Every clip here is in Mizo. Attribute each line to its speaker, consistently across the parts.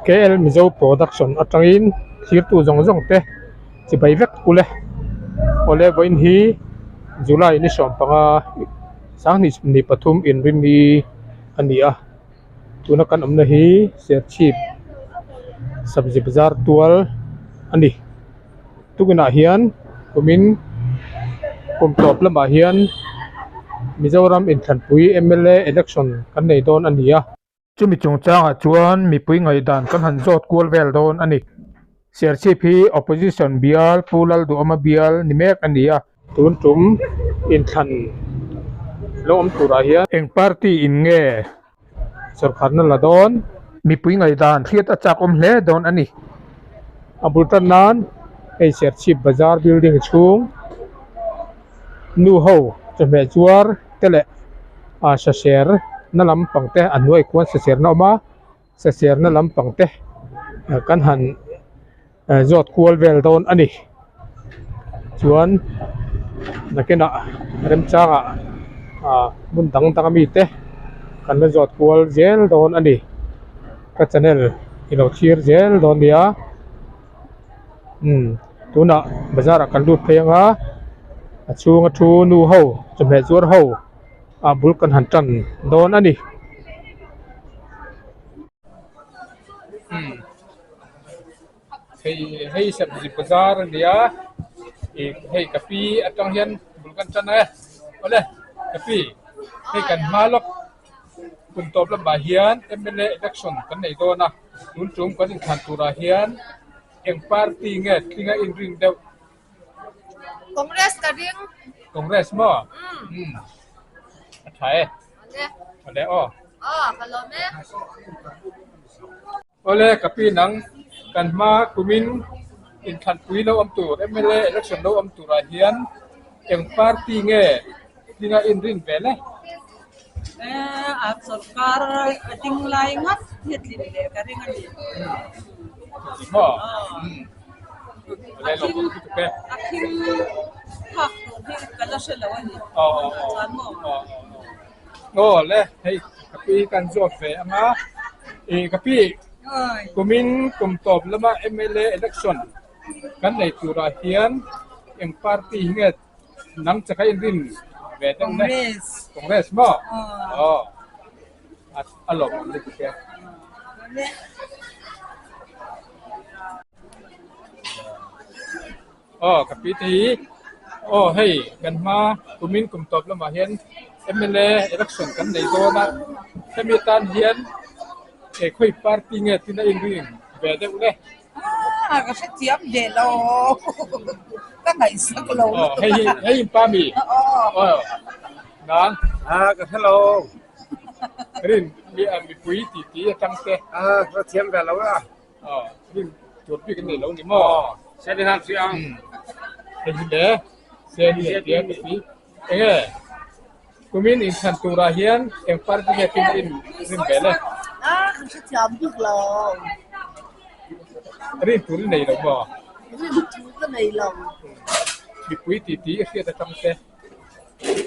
Speaker 1: KL Mizo Production atangin thirtu zawng zawng te chibai vek ule. Awle vawiin hi July ni 15 2023 inrinni a ni a. Tuna kan awmna hi Serchhip Sabzi Bazar tual a ni. Tukinah hian kumin kum tawp lamah hian Mizoram inthlanpui mla election kan nei dawn a ni a. Chumi chungchangah chuan mipui ngaihdan kan han zawt kual vel dawn a ni. Serchhip hi opposition bial Pu Lalduhawma bial ni mek a ni a. Tun tum inthlan lo awm turah hian eng party in nge sawrkharna la dawn? Mipui ngaihdan hriat a chak awm hle dawn a ni. A bul tan nan hei Serchhip bazar building chhung nu ho chawhmeh zuar te leh ah saser na lampang te a hnuai khuan saser na awm a saser na lampang te kan han zawt kual vel dawn a ni chuan nakinah remchangah ah hmun dang dang ami te kan la zawt kual zel dawn a ni ka channel i lo thlir zel dawn nia umm tunah bazar ah kan lut phei anga a chhunga thu nu ho chawhmeh zuar ho ah bul kan han tan dawn a ni. Hei hei sabzi bazar a nia ih hei ka pi atang hian bul kan tan e awle ka pi hei kan hma lawk kum tawp lamah hian mla election kan nei dawn a tun tum kan inthlan turah hian eng party nge tlinga inrin deuh.
Speaker 2: Congress ka ring.
Speaker 1: Congress maw? Umm. A tha e.
Speaker 2: Awle.
Speaker 1: Awle aw.
Speaker 2: Aw ka lawm e.
Speaker 1: Awle ka pi nang kan hma kumin inthlanpui lo awm tur mla election lo awm turah hian eng party nge tlinga inrin ve le?
Speaker 3: A sawrkar a ding lai ngat hi a tlin leh ka ring a ni.
Speaker 1: Maw?
Speaker 3: A thing a thing phak tur hi ka la hre lo a ni. Chuan maw?
Speaker 1: Aw le hei ka pi kan zawt ve anga ih ka pi kumin kum tawp lama mla election kan nei turah hian eng party hi nge Nang chaka inrin ve deuh le.
Speaker 3: Congress.
Speaker 1: Congress maw? Aw. A lawm awm lutuk e. Aw ka pi te hi aw hei kan hma kumin kum tawp lamah hian mla election kan nei dawn a hemi atan hian khawi party nge tin a inrin ve deuh le.
Speaker 3: Ah ka hrethiam ve lo ka ngaihsak lo
Speaker 1: lutuk a. Hei in pa mi aw nang
Speaker 4: ah ka hre lo
Speaker 1: rin mi a mipui ti ti atang te
Speaker 4: ah ka hrethiam ve lo a
Speaker 1: aw rin tur bik an nei lo ni maw
Speaker 4: se ni han si ang
Speaker 1: hei hi le se ni tia ka ti enge kumin inthlan turah hian eng party nge tin in rin ve le?
Speaker 5: Ah, ka hrethiam bik lo.
Speaker 1: Rin tur i nei lo maw?
Speaker 5: Rin tur ka nei lo.
Speaker 1: Mipui ti ti i hriat atang te.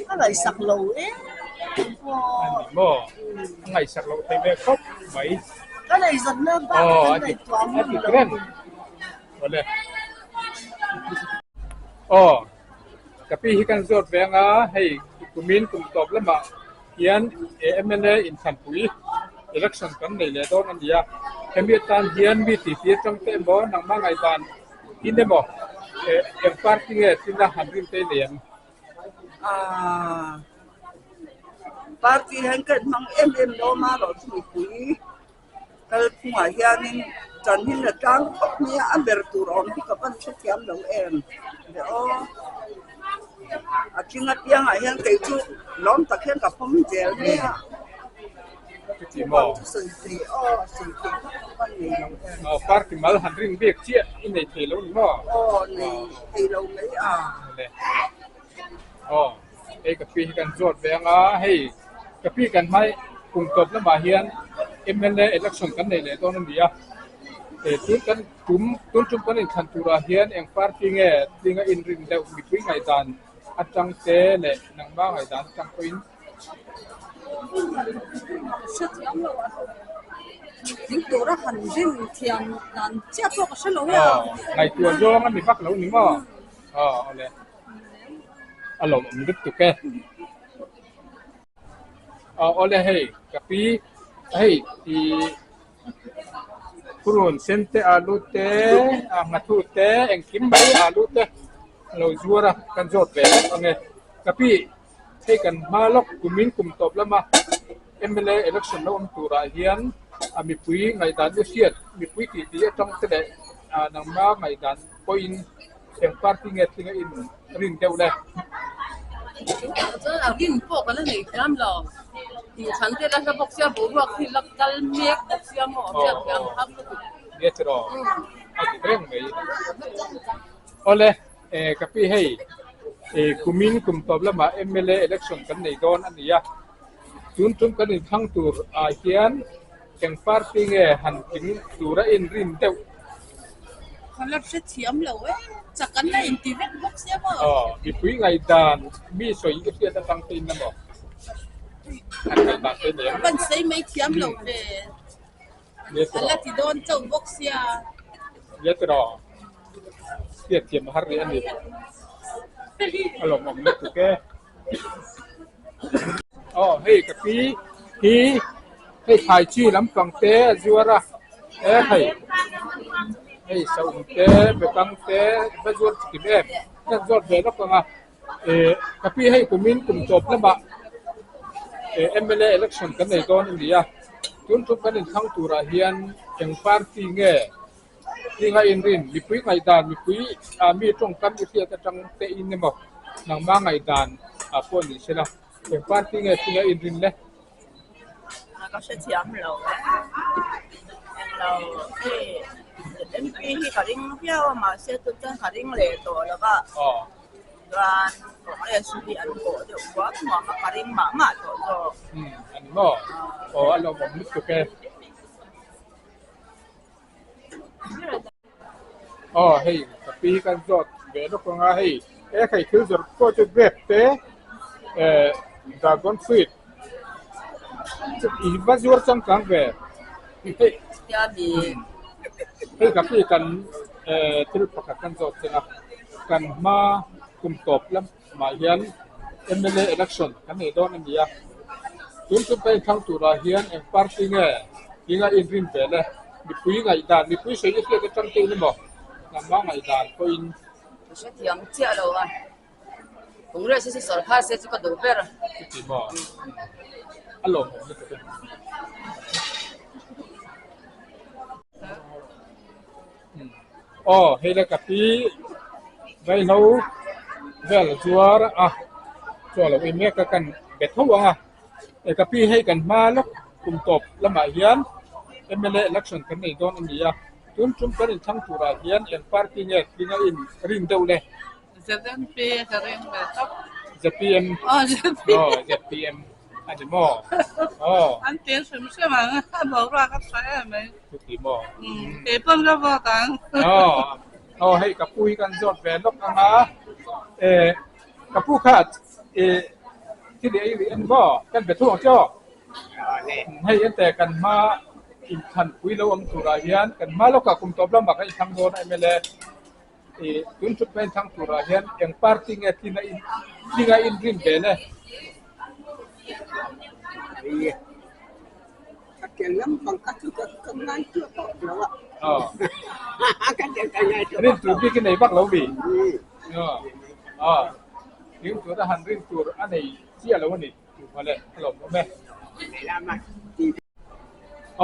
Speaker 5: Ka ngaihsak lo em
Speaker 1: maw? A ni maw? A ngaihsak loh thei ve khawp mai.
Speaker 5: Ka ngaihzat na bak ka ngaihtuah hmun lo.
Speaker 1: Awle. Aw. Ka pi hi kan zawt ve anga hei kumin kum tawp lamah hian mla inthlanpui election kan nei leh dawn a ni a, hemi atan hian mi titi atang te emaw nangmah ngaihdan in emaw eng party nge tina han rin te nei ang?
Speaker 3: Aaa party hian ka inhmang em em lo a marawh chu mipui Kalphungah hianin ṭan hi la tlang khawp mai a, a ber tur awm hi ka van hrethiam lo em ve aw. A thing apiangah hian kei chu lawm tak hian ka pawm zel mai a.
Speaker 1: Chuti maw?
Speaker 3: Chu sawi thei aw, sawi thei vak ka van nei lo em.
Speaker 1: Aw, party mal han rin bik chiah i nei thei lo ni maw?
Speaker 3: Aw, nei thei lo mai a.
Speaker 1: Aw, hei ka pi hi kan zawt ve anga hei. Ka pi kan hmai kum tawp lamah hian mla election kan nei leh dawn a ni a, tun kan tum tun tum kan inthlan turah hian eng party nge tlinga inrin deuh mipui ngaihdan atang te leh nangmah ngaihdan atang pawhin.
Speaker 2: Tling tura han rin thiam dan chiah pawh ka hre lo e a.
Speaker 1: Ngaihtuah zawng a ni vak lo ni maw? Aw awle. A lawmawm lutuk e. Aw awle hei ka pi hei ih purun sen te alu te a nghathu te engkim mai alu te a lo zuar a kan zawt ve lawk ang e. Ka pi hei kan hma lawk kumin kum tawp lama mla election lo awm turah hian a mipui ngaihdan u hriat mipui tih tih atang te leh ah nangma ngaihdan pawhin eng party nge tling a in rin deuh le.
Speaker 2: Chuan a rin pawh ka la nei thiam lo. Tih chhan te la hla bawk sia boruak hi la kal mek bawk sia maw hriat thiam har lutuk.
Speaker 1: Nia tiraw a dik reng mai. Awle ka pi hei kumin kum tawp lamah mla election kan nei dawn a ni a. Tun tum kan inthlang tur ah hian eng party nge han tling tura inrin deuh?
Speaker 2: Ka la hrethiam lo e, chak an la inti vek bawk sia maw?
Speaker 1: Aw, mipui ngaihdan mi sawi i hriat atang te in la maw? An ngaihdan te nei ang.
Speaker 2: Ka ban sawi mai thiam lo ve. A la ti dawn chauh bawk sia.
Speaker 1: Nia tiraw? Hriat thiam a har rih a ni. A lawmawm lutuk e. Aw hei ka pi hi hei thlai chi lampang te a zuar a e hei hei saum te bekang te va zuar chi kim em kan zawt ve lawk ang a eh ka pi hei kumin kum tawp lamah eh mla election kan nei dawn a ni a tun tum kan inthlang turah hian eng party nge Tinga inrin, mipui ngaihdan, mipui ah mi tawngkam i hriat atang te in emaw nangma ngaihdan ah pawh ni se la, eng party nge tinga inrin le?
Speaker 3: Ka hrethiam lo e. Englo hei MP hi ka ring viau a mahse tun chuan ka ring leh tawh lo va. Chuan Congress hi an pawh deuh huam huam a ka ring mah mah tawh zawk.
Speaker 1: Umm ani maw? Aw a lawmawm lutuk e. Aw hei ka pi kan zawt ve lawk ang a hei he khai thil zawrh pawh chu grape te eh dragon fruit i va zuar changkang ve hei hei ka pi kan eh thil pakhat kan zawt cheng a kan hma kum tawp lam mah hian mla election kan nei dawn a ni a tun tum ka inthlang turah hian eng party nge tinga inrin vel e mipui ngaihdan mipui sawi i hriat atang te in emaw nangma ngaihdan pawhin
Speaker 2: Ka hrethiam chiah lo a Congress hi chu sawrkar se chu ka duh ber a
Speaker 1: chuti maw a lawmawm lutuk e. Aw hei le ka pi vaihlo vel a zuar a chaw lo ei mek a kan be tho ang a e ka pi hei kan hma lawk kum tawp lamah hian mla election kan nei dawn a ni a tun tum kan inthlang turah hian eng party nge tling a in rin deuh le.
Speaker 2: ZMP ka ring ve tawp.
Speaker 1: ZPM.
Speaker 2: Aw ZPM.
Speaker 1: Aw ZPM a ni maw? Aw.
Speaker 2: An tel hrim hrim ang a boruak a tha em mai.
Speaker 1: Chuti maw?
Speaker 2: Kei pawn ka vote ang.
Speaker 1: Aw aw hei ka pu hi kan zawt ve lawk ang a eh ka pu kha eh thil ei rih a ni maw? Kan be thung ang che aw. Hei ente kan hma inthanpui lo awm turah hian kan hma lawkah kum tawp lamah kan inthlang dawn a mla. Ih tun thut mai thlang turah hian eng party nge tling a in tling a inrin vel e.
Speaker 3: Ka tel lampang ka chu ka ka ngai chu tawh lo a.
Speaker 1: Aw.
Speaker 3: Ka tel ka ngai chu.
Speaker 1: Rin tur bik i nei vak lo mi. Aw. Aw. Ring tur a han rin tur a nei chiah lo a ni. Mawle a lawm awm e.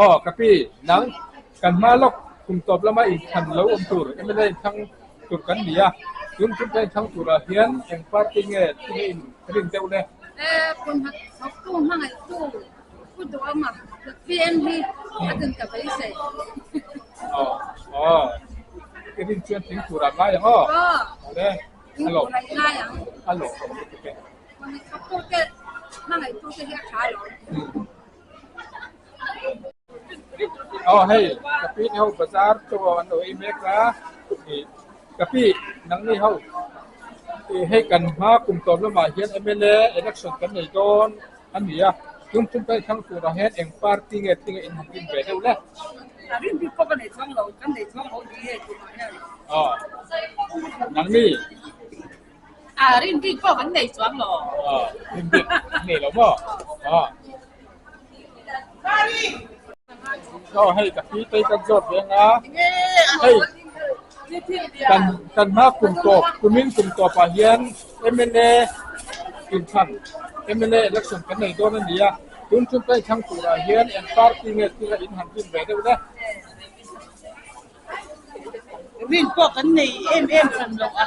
Speaker 1: Aw ka pi nang kan hma lawk kum tawp lama inthlan lo awm tur mla inthlang tur kan ni a tun tum kan inthlang turah hian eng party nge thil a in rin deuh le?
Speaker 2: E kum thawktu hmangaihtu pu duhawma PM hi a tun ta beisei.
Speaker 1: Aw aw i rin chuan tling turah ngai ang aw. Awle a lawm a lawm awm lutuk e. Aw hei ka pi te ho bazar chaw an lo ei mek a ih ka pi nangni ho ih hei kan hma kum tawp lamah hian mla election kan nei dawn a ni a. Tum tum ka thlang turah hian eng party nge tinge in han rin ve deuh le?
Speaker 3: A rin bik pawh ka nei chuang lo, kan nei chuang lo ni e tumah hian.
Speaker 1: Aw, nangni?
Speaker 2: A rin bik pawh kan nei chuang lo.
Speaker 1: Aw, rin bik nei lo maw? Aw. Aw hei ka pi te kan zawt ve anga hei kan kan hma kum tawp kumin kum tawpah hian mla inthlan mla election kan nei dawn a ni a tun tum ka inthlang turah hian eng party nge thil a in han rin ve deuh le.
Speaker 3: Rin pawh kan nei em em hran lo a.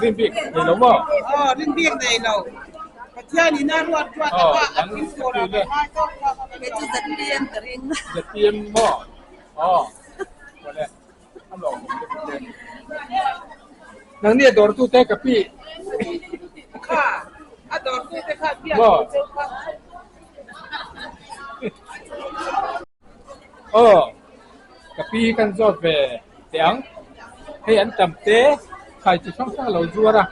Speaker 1: Rin bik nei lo maw?
Speaker 3: Aw, rin bik nei lo. Pathian in a ruat ruat a kha a thil tur ah ka ngai tawk tawk a. Kei chu ZPM ka ring.
Speaker 1: ZPM maw? Aw. Awle. A lawm awm te pawh. Nangni a dawrtu te ka pi.
Speaker 3: Kha, a dawrtu te kha biak lo cheu kha.
Speaker 1: Aw, ka pi hi kan zawt ve teh ang. Hei an tam te thlai chi hrang hrang a lo zuar a.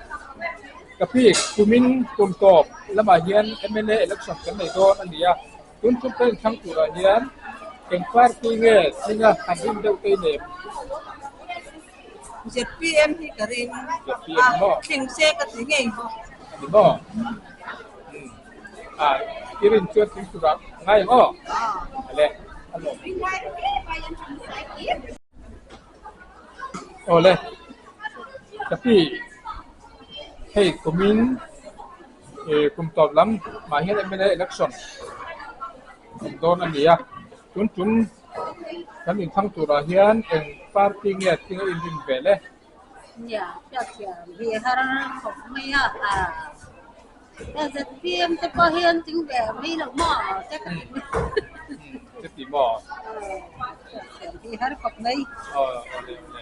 Speaker 1: Ka pi kumin kum tawp lamah hian mla election kan nei dawn a ni a. Tun tum kan inthlang turah hian eng party nge hminga han rin deuh te i nei em?
Speaker 3: ZPM hi ka ring
Speaker 1: ZPM maw?
Speaker 3: Tling se ka ti ngei bawk.
Speaker 1: A ni maw? A i rin chuan tling turah ngai ang aw? Ale, a lawm. Awle, ka pi hei kumin kum tawp lam mah hian mla election awm dawn a ni a, tun tum Kan inthlang turah hian eng party nge thing a inrin ve le?
Speaker 2: Nia, hriatthiam hi har khawp mai a, a ZPM te pawh hi an ting ve mai lo maw te ka ti mai.
Speaker 1: Che ti maw?
Speaker 2: Hriatthiam hi har khawp mai.
Speaker 1: Aw, awle awle.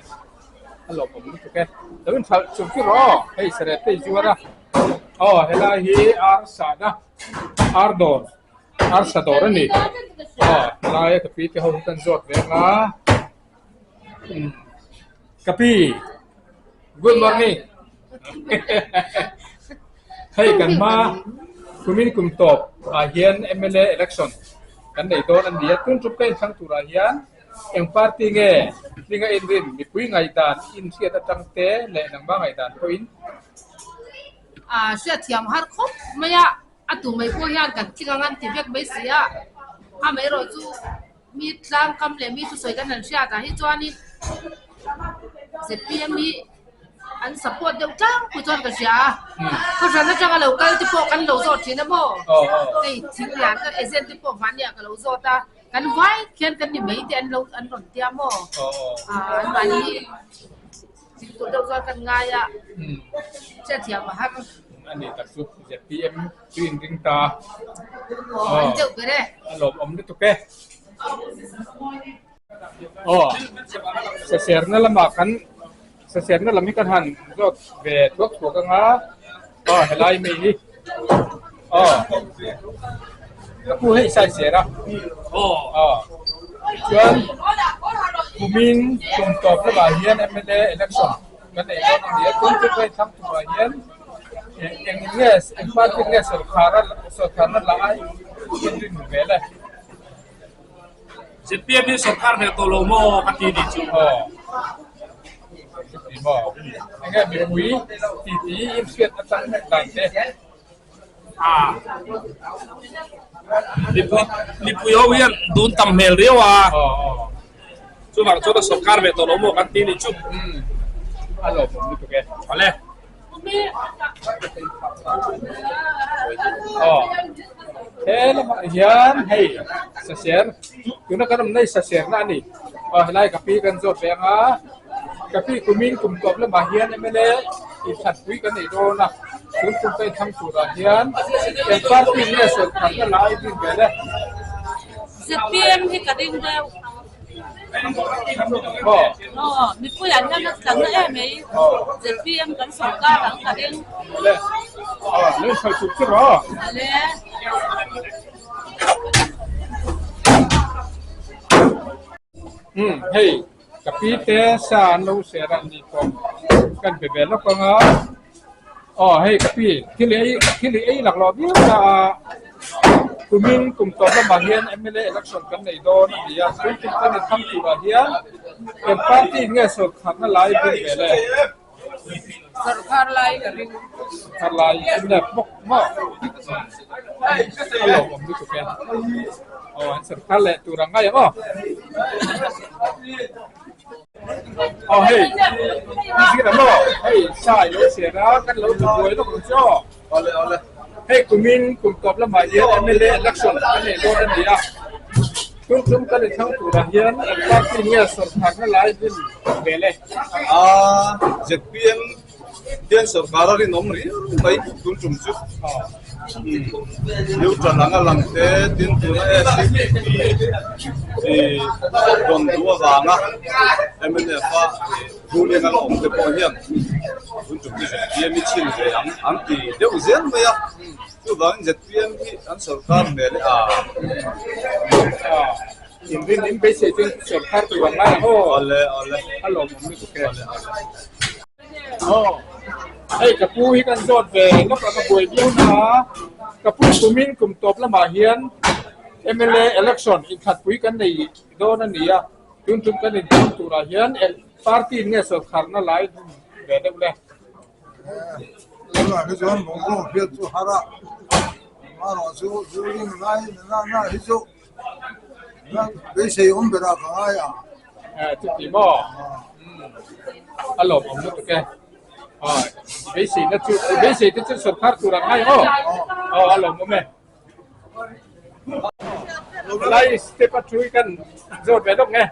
Speaker 1: A lawmawm lutuk e. Lo inhralh chum chu rawh aw, hei sarep te i zuar a. Aw, helai hi ar sahna, ar dawr. Arsa dawr a ni. Aw helaia ka pi te ho hi kan zawt ve anga. Ka pi, good morning. Hei kan hma kumin kum tawp ah hian mla election kan nei dawn a ni a. Tun tum ka inthlang turah hian eng party nge hlinga inrin mipui ngaihdan inhriat atang te leh nangmah ngaihdan pawhin.
Speaker 2: A hriatthiam har khawp mai a. A tu mai pawh hian kan tling ang an ti vek mai si a, amaherawh chu mi tlangkam leh mi thusawi kan han hriat ah hi chuanin zpm hi an support deuh tlangpui chuan ka hria a, khawhran atanga lo kal te pawh kan lo zawt thin a maw, hei thing lian ka agent te pawh hmahniah ka lo zawt a, kan vai khian kan ni mai te an lo an rawn tia maw, an mahni thing tur deuh chuan kan ngai a, hriatthiam a har.
Speaker 1: A ni tak chu zpm chu in ring ta.
Speaker 2: Aw an deuh ber e.
Speaker 1: A lawmawm lutuk e. Aw saserna lamah kan saserna lam hi kan han zawt ve thuak thuak anga aw helai mi hi aw ka pu hei sai ser a aw chuan kumin kum tawp lamah hian mla election Kan ei dawn a ni a, tun chu hei thlang turah hian eng nge eng party nge sawrkhar a sawrkharna la a inrin vel e.
Speaker 4: ZPM hi sawrkhar hmel tawh lo maw ka ti nih chu.
Speaker 1: Aw chuti maw enge mipui titi inhriat atang dan te.
Speaker 4: Mipui mipui ho hian dun tam hmel riau a chuvang chuan a sawrkar ve tawh lo maw kan ti nih chu.
Speaker 1: A lawmawm lutuk e.
Speaker 4: Awle.
Speaker 1: Aw he lamah hian hei saser tuna kan awm na hi saser na a ni. Aw helai ka pi kan zawt ve anga ka pi kumin kum tawp lamah hian mla inthlanpui kan nei dawn a. Tun tum ka inthlang turah hian eng party nge sawrkharna la ai bik vel e?
Speaker 2: Zpm hi ka ring deuh.
Speaker 1: Maw?
Speaker 2: Aw, mipui an hian a tlang na em mai. Zpm kan sawrkar ang ka ring.
Speaker 1: Awle. Aw, lo insawi chuk chu rawh.
Speaker 2: Awle.
Speaker 1: Umm, hei ka pi te sa an lo ser a ni pawh kan be ve lawk anga. Aw hei ka pi thil ei thil i ei lak lawh viau ta a. Kumin kum tawp lamah hian mla election kan nei dawn a ni a, tun tum kan inthlang turah hian eng party in nge sawrkharna lai ring ve le?
Speaker 2: Sawrkhar lai ka ring.
Speaker 1: Sawrkhar lai mnf bawk maw? A lawmawm lutuk e. Aw an sawrkhar leh tur ang ngai ang aw. Aw hei, zir ang maw? Hei sa i lo chhiar a, kan lo ti buai lawk ang che aw.
Speaker 6: Awle awle.
Speaker 1: Hei kumin kum tawp lamah hian mla election an nei dawn a ni a. Tun tum kan inthlang turah hian an party nge sawrkharna lai din ve le?
Speaker 6: A zpm hian sawrkar a rinawm riau mai tun tum chu. Neutral anga lang te tin tuna SCP rawn duh avanga mnf a ruling a la awm te pawh hian tun tum chu zpm hi chhin ve ang an ti deuh zel mai a. Chuvangin zpm hi an sawrkar hmel e a.
Speaker 1: Inrin in beisei chuan sawrkar tur ang lai ang aw.
Speaker 6: Awle awle.
Speaker 1: A lawmawm lutuk e. Aw hei ka pu hi kan zawt ve lawk a ka buai viau na a ka pu kumin kum tawp lamah hian mla election inkhatpui kan nei dawn a ni a tun tum kan inthlang turah hian party in nge sawrkharna lai ve deuh le.
Speaker 7: Tunah hi chuan bawngkawn hriat chu har a, amaherawh chu ruling lai na na hi chu beisei awm berah ka ngai ang.
Speaker 1: Chuti maw? A lawmawm lutuk e. Beisei na chu beisei te chu sawrkar tur ang ngai aw. Aw a lawmawm e. Lai step a thu hi kan zawt ve lawk nge.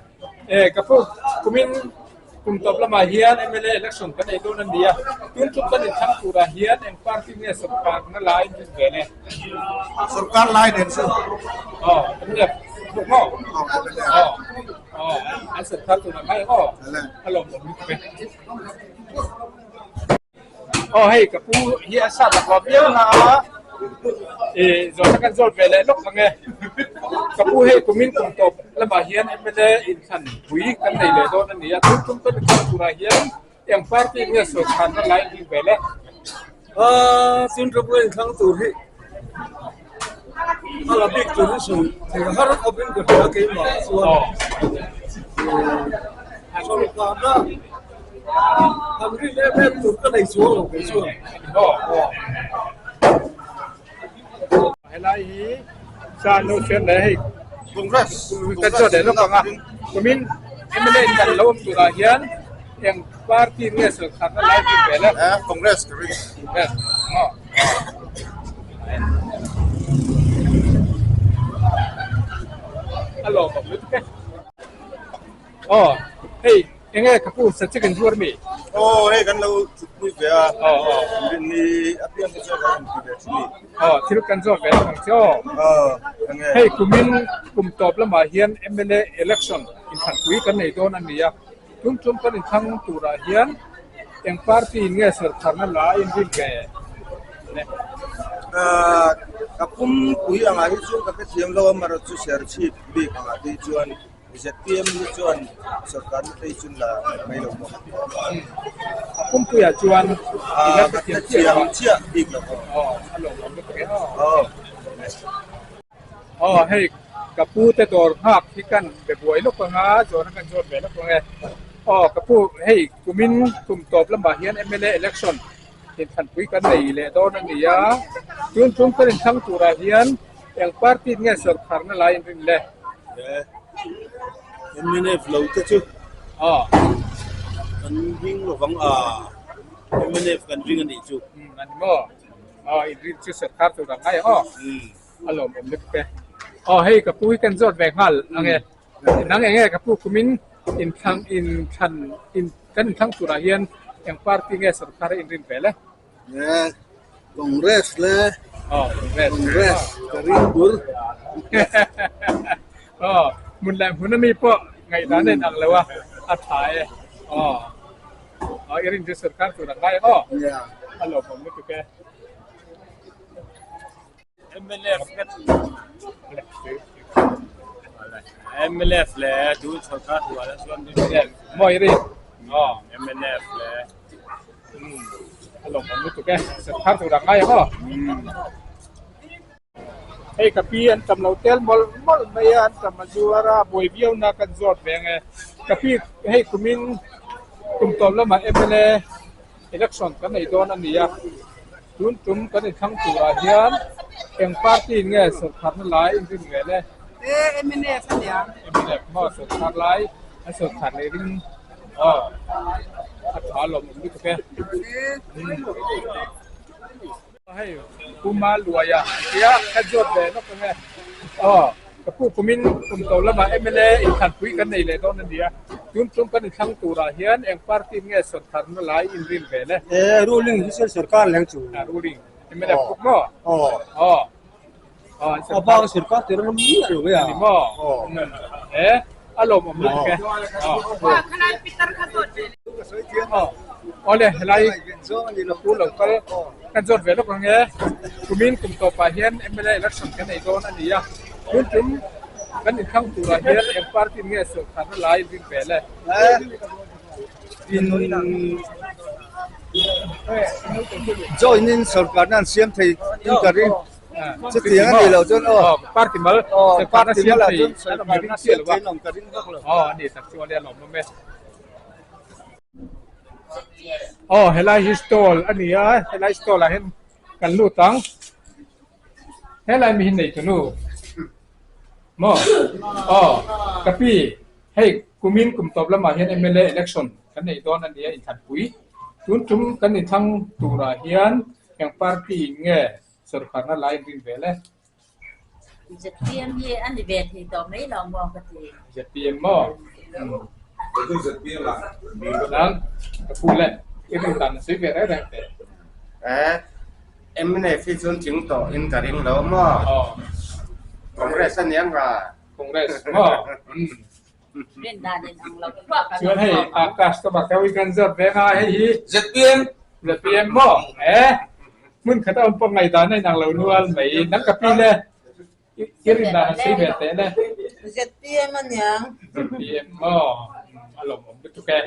Speaker 1: E ka pu kumin kum tawp lamah hian mla election kan ei dawn a ni a. Tun tum kan inthlang turah hian eng party nge sawrkar na lai in rin ve le?
Speaker 7: Sawrkar lai nen chu.
Speaker 1: Aw mnf bawk maw? Aw aw an sawrkar turah ngai ang aw. A lawmawm lutuk e. Aw hei ka pu hi a sat a huam viau na a ih zawhna kan zawt ve leh lawk ang e ka pu hei kumin kum tawp lamah hian mla inthlan pui kan nei leh dawn a ni a tun tum kan inthlan turah hian eng party nge sawrkharna lai bik ve le.
Speaker 6: Aaa tun tum ka inthlang tur hi a la bik tur hi sawi thei har khawpin ka hria keimah chuan sawrkharna Han rin em em tur ka nei chuang lo kei chuan.
Speaker 1: Helai hi cha no sen leh hei
Speaker 6: Congress
Speaker 1: kan chuan leh lawk ang a kumin mla in kan lo awm turah hian eng party nge sawrkharna lai bik ve le
Speaker 6: Congress ka ring
Speaker 1: Congress maw a lawmawm lutuk e. Aw hei enge ka pu subject in zuar mi?
Speaker 6: Aw hei kan lo thutpui ve a.
Speaker 1: Aw aw.
Speaker 6: Rin ni apiang te chuan kan rawn ti ve thin ni.
Speaker 1: Aw thil kan zawt ve lawk ang che aw.
Speaker 6: Aw enge.
Speaker 1: Hei kumin kum tawp lamah hian mla election inthlanpui kan nei dawn a ni a, tum tum kan inthlang turah hian eng party in nge sawrkharna la a inrin ve le?
Speaker 6: Ka pumpui angah hi chuan ka hrethiam lo a, amaherawhchu Serchhip bik angah te hi chuan ZPM hi chuan sorkar na phei chun la mai lo maw?
Speaker 1: A pumpuiah chuan
Speaker 6: a thiam chiah bik lo maw?
Speaker 1: Aw, a lawm awm lutuk e aw. Aw, hei ka pu te dawr nghak hi kan be buai lawk ang a, zawhna kan zawt ve lawk ang e. Aw, ka pu, hei kumin kum tawp lamah hian mla election inthlanpui kan nei leh dawn a ni a, tun tum kan inthlang turah hian Eng party nge sawrkharna lai in rin le?
Speaker 6: Mnf lo te chu kan ring lovang a, mnf kan ring a nih chu.
Speaker 1: A ni maw? Aw in rin chu sawrkhar tur ang ngai ang aw. A lawmawm lutuk e. Aw hei ka pu hi kan zawt ve nghal ang e. Nang eng nge ka pu kumin inthlang inthlan in kan inthlang turah hian eng party nge sawrkhar in rin ve le?
Speaker 7: Congress le Congress ka ring bur.
Speaker 1: Aw hmun leh hmun ami pawh ngaihdan a inang lo a, a tha e. Aw aw i rin chu sarkar tur a ngai aw. A lawmawm lutuk e.
Speaker 4: Mnf mnf le tun sarkar hnuaiah chuan
Speaker 1: Maw i rin? Aw
Speaker 4: mnf le
Speaker 1: A lawmawm lutuk e, sarkar tur a ngai ang aw. Hei ka pi an tam lo tel mawlh mawlh mai a, an tam a zuar a, buai viau na kan zawt ve ang e. Ka pi hei kumin kum tawp lamah mla election kan nei dawn a ni a, tun tum kan inthlang turah hian eng party in nge sawrkharna lai inrin vel e?
Speaker 3: E mnf a nia.
Speaker 1: Mnf maw sawrkhar lai an sawrkhar leh ring aw a tha lawmawm lutuk e. Hei Pu Maluaia an tia ka zawt ve lawk ang e. Aw ka pu kumin kum to lamah mla inthlanpui kan nei leh dawn a nia. Tun tum kan inthlang turah hian eng party nge sawrkharna lai inrin ve le?
Speaker 8: E ruling hi chuan sawrkar leng chu.
Speaker 1: A ruling mla puk maw?
Speaker 8: Aw.
Speaker 1: Aw. Aw an
Speaker 8: A bang sawrkar tir ang mi a lo e a.
Speaker 1: Ni maw? E a lawmawm lutuk e. Aw.
Speaker 2: Khalai pitar kha zawt ve le.
Speaker 1: Awle helai ka pu lo kal kan zawt ve lawk ang e. Kumin kum tawpah hian mla election kan nei dawn a ni a. Tun tum kan inthlang turah hian eng party nge sawrkharna lai ring ve le?
Speaker 8: In join in sawrkarna an siam thei in ka ring. Chutiang a nih loh chuan aw.
Speaker 1: Party mal sawrkarna siam thei an awm ring chiah lo a. Aw a ni tak chu awle a lawmawm e. Aw helai hi stall a ni a helai stall ah hian kan lut ang helai mi hi nei tunu maw aw ka pi hei kumin kum tawp lamah hian mla election kan nei dawn a ni a inthanpui tun tum kan inthlang turah hian eng party nge sawrkharna lai rin vel e.
Speaker 9: ZPM hi a ni ve thei tawh mai lo maw ka ti.
Speaker 1: ZPM maw? Nang ka pu le i rin dan a sawi ve reng reng teh.
Speaker 10: Eh, MNF hi chuan tling tawh in ka ring lo maw? Congress a niang ra.
Speaker 1: Congress maw?
Speaker 9: Rin dan in ang lo pawh kan
Speaker 1: Chuan hei a customer te hi kan zawt ve nga hei hi
Speaker 10: ZPM
Speaker 1: ZPM maw? Eh, hmun khat a awm pawh ngaihdan a inang lo nual mai. Nang ka pi le i rin dan a sawi ve teh le.
Speaker 5: ZPM a niang.
Speaker 1: ZPM maw? A lawmawm lutuk e.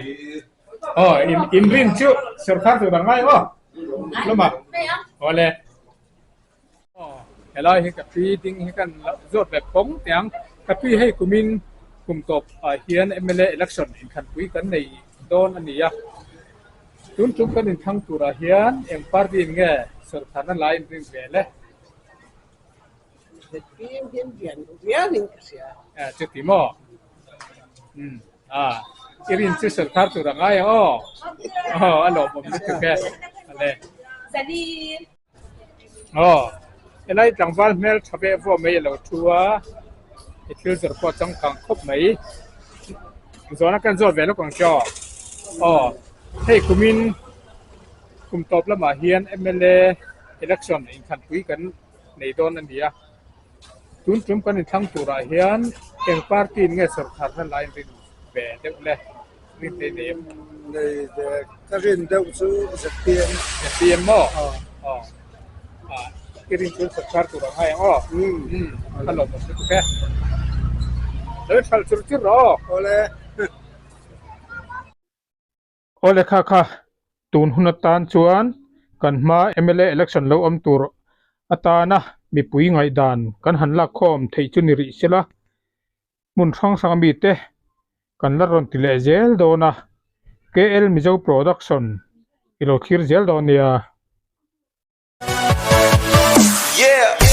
Speaker 1: Aw, in rin chu sorkar tur ang ngai aw. Lawma. Awle. Aw, helai hi ka pi ding hi kan zawt ve phawng teh ang. Ka pi hei kumin kum tawp ah hian mla election inkhanpui kan nei dawn a ni a. Tun tum kan inthlang turah hian eng party in nge sawrkharna lai in ring ve le?
Speaker 5: ZPM hian lian viauin ka hria.
Speaker 1: Eh, chuti maw? Um, a, i rin chu sawrkhar tur a ngai ang aw. Aw, a lawmawm lutuk e. Ale. Aw, helai tlangval hmel tha veh vuah mai a lo thu a, i thil zawrh pawh a changkang khawp mai. Zawhna kan zawt ve lawk ang che aw. Aw, hei kumin kum tawp lamah hian mla election inkhanpui kan nei dawn a ni a. Tun tum kan inthlang turah hian eng party in nge sawrkharna lai rin ve deuh le? Rin te nei em?
Speaker 7: Nei ve ka rin deuh chu ZPM.
Speaker 1: ZPM maw? Aw. Ah, i rin chuan sawrkar tur ang hai ang aw. Um, a lawmawm lutuk e. Lo inhralh chur chur rawh aw.
Speaker 7: Awle.
Speaker 1: Awle kha kha tun hun atan chuan kan hma mla election lo awm tur atana mipui ngaihdan kan han lak khawm theih chu ni rih sela hmun hrang hrang mite kan la rawn ti leh zel dawn a KL Mizo Production i lo thlir zel dawn nia.
Speaker 11: Yeah.